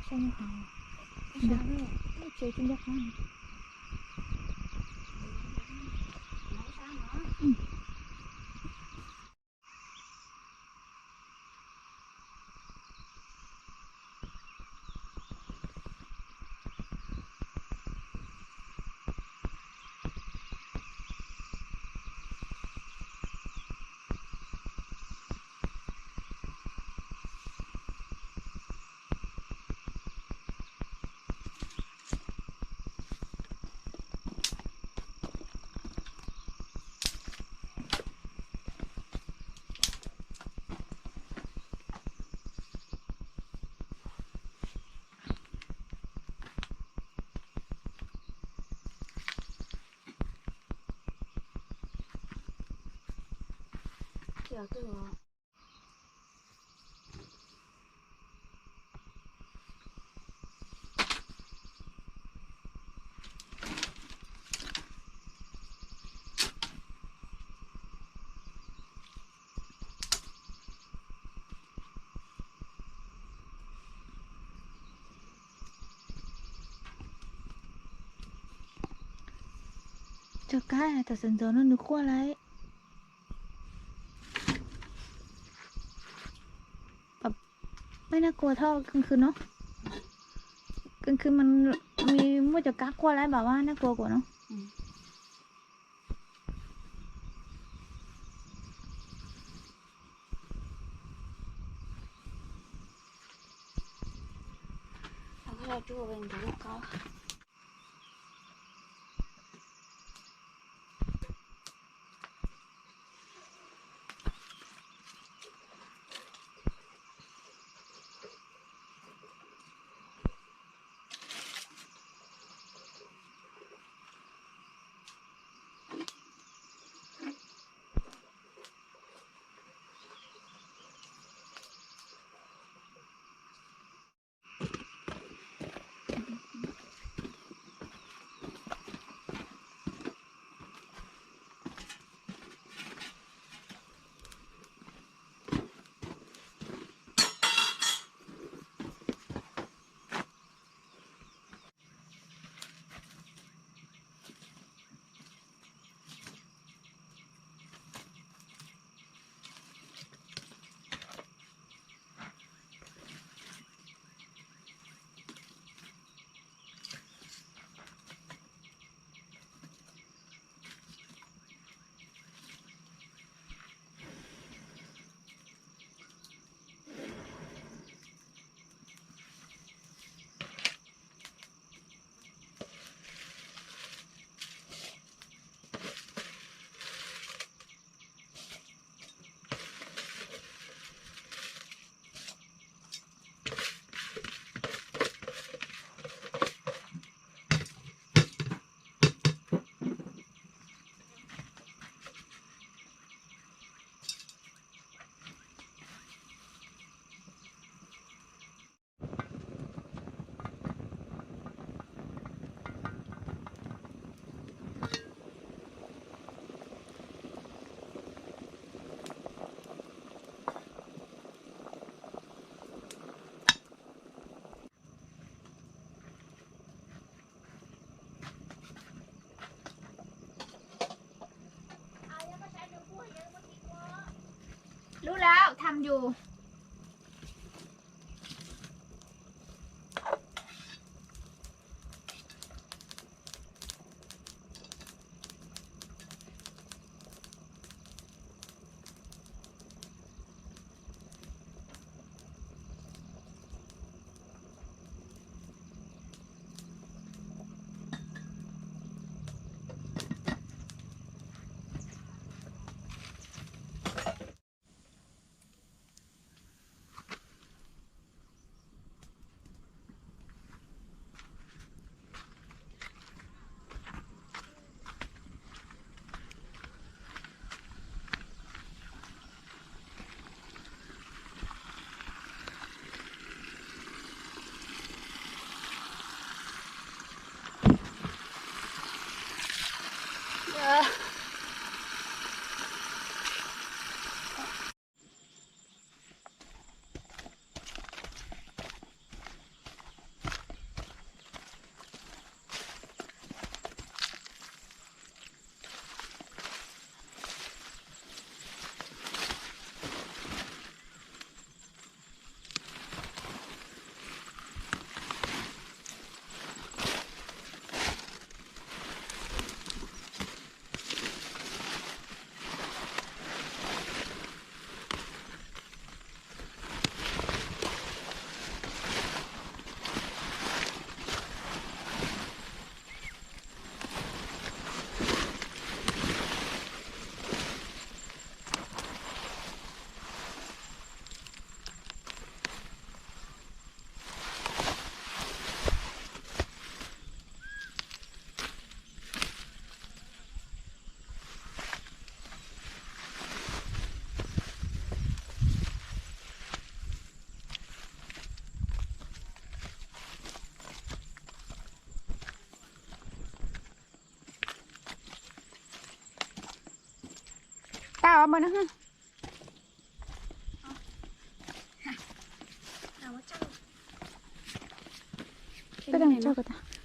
Cov kab tam sim ntxov no nws quaj lawm. Peb nab kua thauj kee khw no, kee khw mas muaj cov kab quaj lawm pab nab kua kuv no. Lub laub tham yus.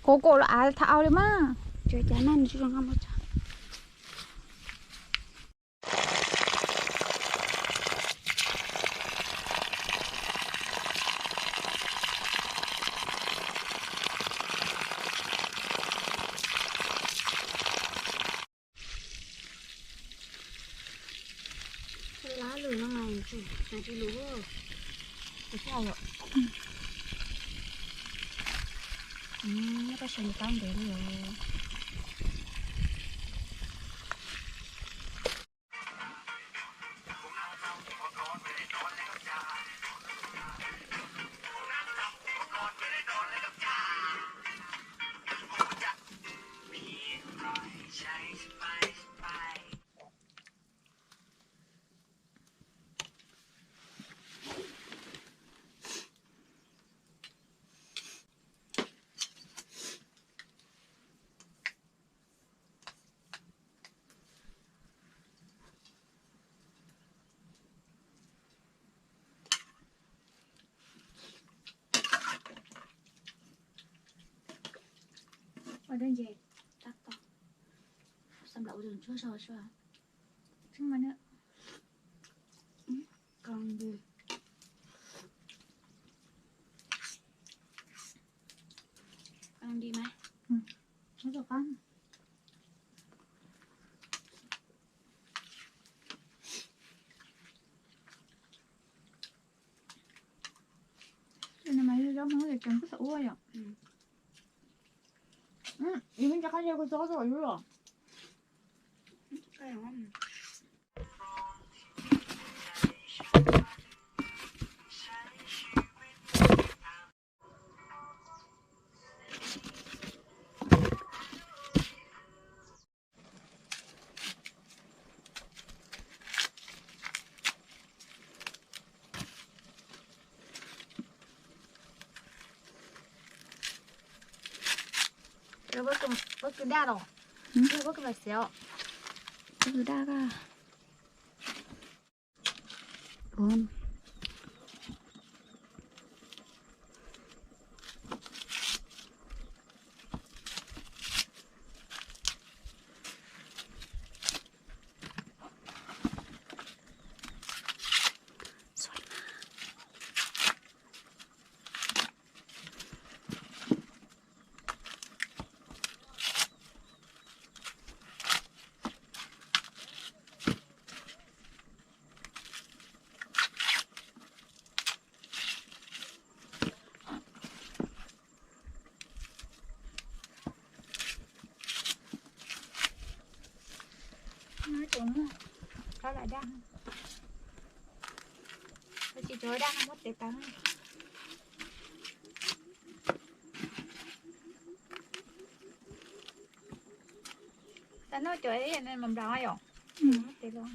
Koj kaum los av thav au li mas. Lab lug no mas tsis lug. Tsis lug. Koj saib nws qab ntev li. Ua dab ntses tab tom xam lawm ua tus ntsuab so sua. Tseeb mas na. Còn đi. Còn đi mà. Nó rau qab. Zaub Hmoob ces tseem kuj xav ua yom. Yus yeej tsis qab ze kuv txob txog yus los. Pob kws daj los? Pob kws daj. Tsis tsuav daj no muab tes taw. Tau noj cov mas nplam yom. Tes los.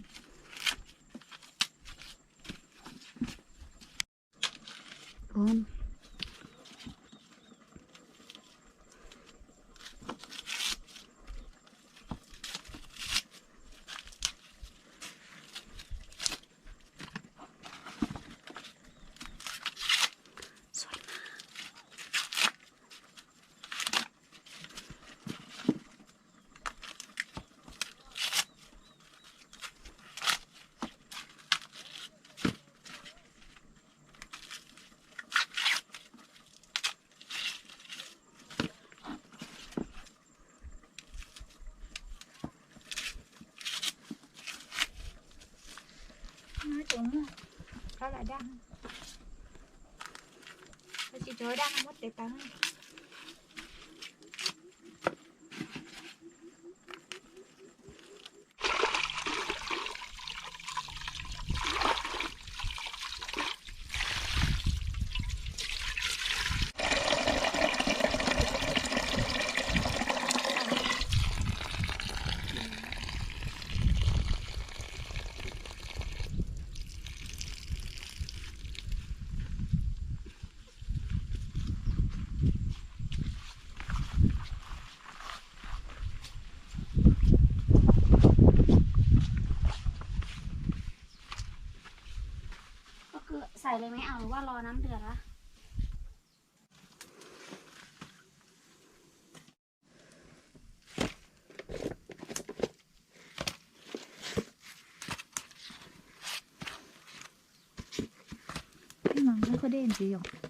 Tsuav daj, tsis tsuav daj no muab tes taw. เลยไม่เอาหรือว่ารอน้ำเดือดวะ Măng nó có đen gì không?